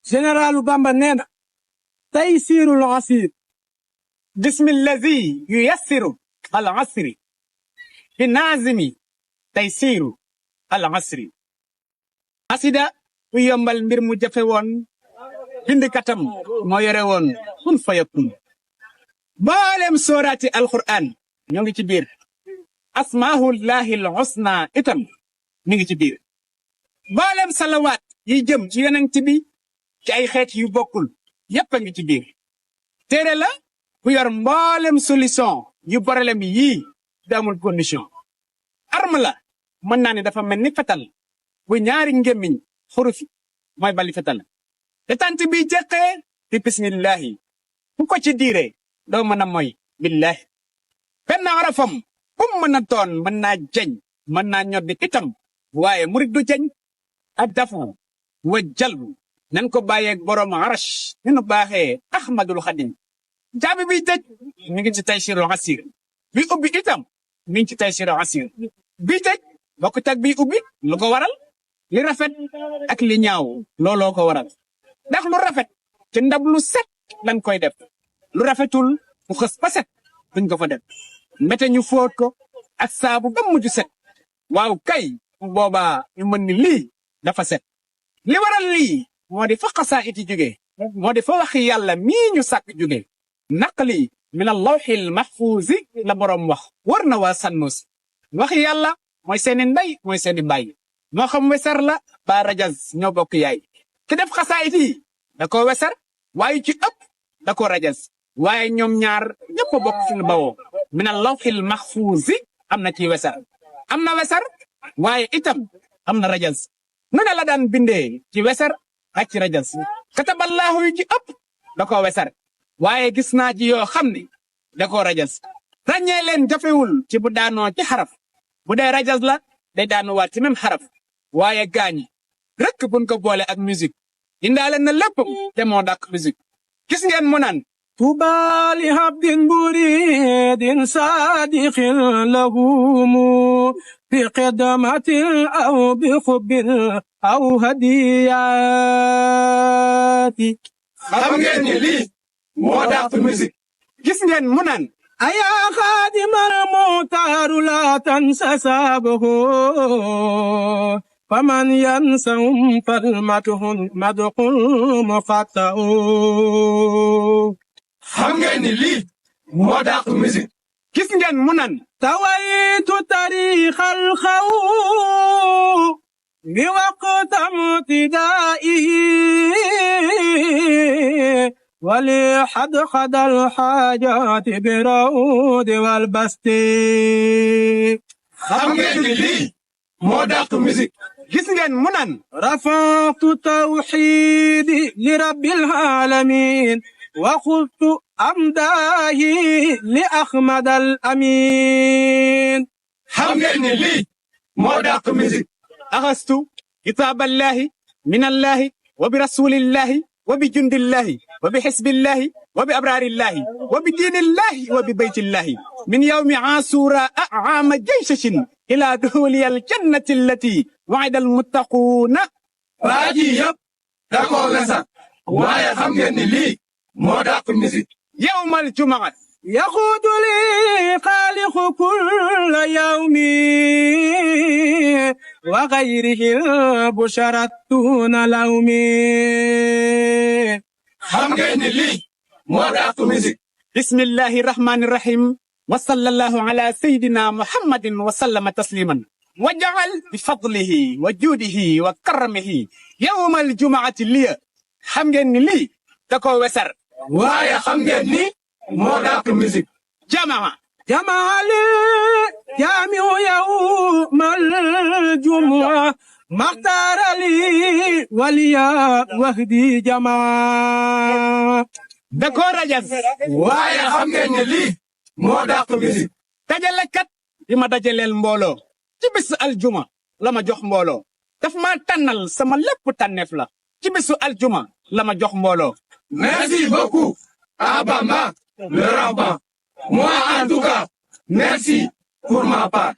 généralu Bamba nee na taysirul asir bismillazi yuyassiru al asri bi naazimi taysiru al asri asida ku yombal mbir mu jafe woon bindkatam moo yore woon kun fayakun mboolem sooraati alquran ñoo ngi ci biir asmaahullahi al husna itam mi ngi ci biir mboolem salawaat yi jëm ci yonent bi ci ay xeet yu bokkul yépp a ngi ci biir téere la bu yor mboolem solution yu problème yii damul condition arme la mën naa ne dafa mel ni fetal bu ñaari ngémmiñ xurufi mooy bali fetal te tant bi jeqee di bismillahi bu ko ci diire doo mën a mooy billahi benn arafam bu mën a doon mën naa jeñ mën naa ñoddi itam waaye murit du jeñ ak dafu wa jalbu nan ko bàyyeeg borom arash ni nu baaxee ahmadul xadim jaabi bi tëj mi ngi ci taysirul asir bi ubbi itam mi ngi ci taysirul asir bi tëj bokkut ak bi ubbi lu ko waral li rafet ak li ñaaw looloo ko waral ndax lu rafet ci ndab lu set lan koy def lu rafetul bu xës ba set duñ ko fa def mbete ñu fóot ko ak saabu ba mujj set waaw kay boobaa ñu mën ni lii dafa set li waral lii moo di fa xasaayit yi jóge moo di fa waxi yàlla mii ñu sàkk jóge naqli min allawxil mahfuuzi la boroom wax war na waa sannus waxi yàlla mooy seeni ndey mooy seeni baay moo xam weser la ba rajaz ñoo bokk yaay ki def xasaayit yi da ko weser waaye ci ëpp da ko rajaz waaye ñoom ñaar ñëpp a bokk fi ñu bawoo min allawxil mahfuuzi am na ci weser am na weser waaye itam am na rajaz nu ne la daan bindee ci weser ak ci rajaz kataballaahu yu ci ëpp da ko weser waaye gis naa ci yoo xam ne da koo rajas ràññee leen jafewul ci bu daanoo ci xaraf bu dee rajas la day daanuwaat ci même xaraf waaye gaañi rek buñ ko boole ak musique indaale na lépp te moo dàq musique gis ngeen mu naan tuuba li habdin muridin sadiqin lahumu bi xidmatin aw bi xubbin aw hadiyaati xam ngeen ni lii moo dàq musique gis ngeen mu naan ayaa xaadimal muxtaaru laa tansa saabahu faman yansahum fal madxul muxatta'u xam ngeen ni lii moo dàq musique gis ngeen mu naan tawaytu tariixal xaw bi waqtam tidaa'ihi wali xadxadal xaajaati bi rawdi wal basti xam ngeen ni lii moo dàq musique gis ngeen mu naan rafa'tu tawxiidi li rabbil aalamiin wa xultu amdaahi li axmadal amiin xam ngeen ni lii moo dàq musique axastu kitaaballahi minallahi wa bi rasulillahi wa bi jundillahi wa bi xisbillahi wa bi abraarillahi wa bi diinillahi wa bi baytillahi min yawmi aasuura aama jaysashin ila duxuliya aljannati allati wa'ida almuttaquuna waa ji yëpp da koo wesar waaye xam ngeen ni lii moo dàq musique yawmal jumaa yaxuudu li xaaliqu kulla yawmi wa xayrihi busharatuna lawmi xam ngeen ni lii moo dàq musique bismillahi rahmani rahim wa sallallahu ala sayyidina muhammadin wa sallama tasliman wa jaal bi fadlihi wa juudihi wa karamihi yawmal jumaati liya xam ngeen ni lii da ko wesar waaye xam ngeen ni moo dàq musique jamaa jamaali jaamiu yawmal jumu'a maxtaarali waliya wahdi jamaa da ko rajas waaye xam ngeen ni lii moo dàq musique dajalekat yi ma dajaleel mbooloo ci bisu aljuma la ma jox mbooloo daf ma tànnal sama lépp tànneef la ci bisu aljuma la ma jox mbooloo merci beaucoup à Bamba le rabbin moi en tout cas merci pour ma part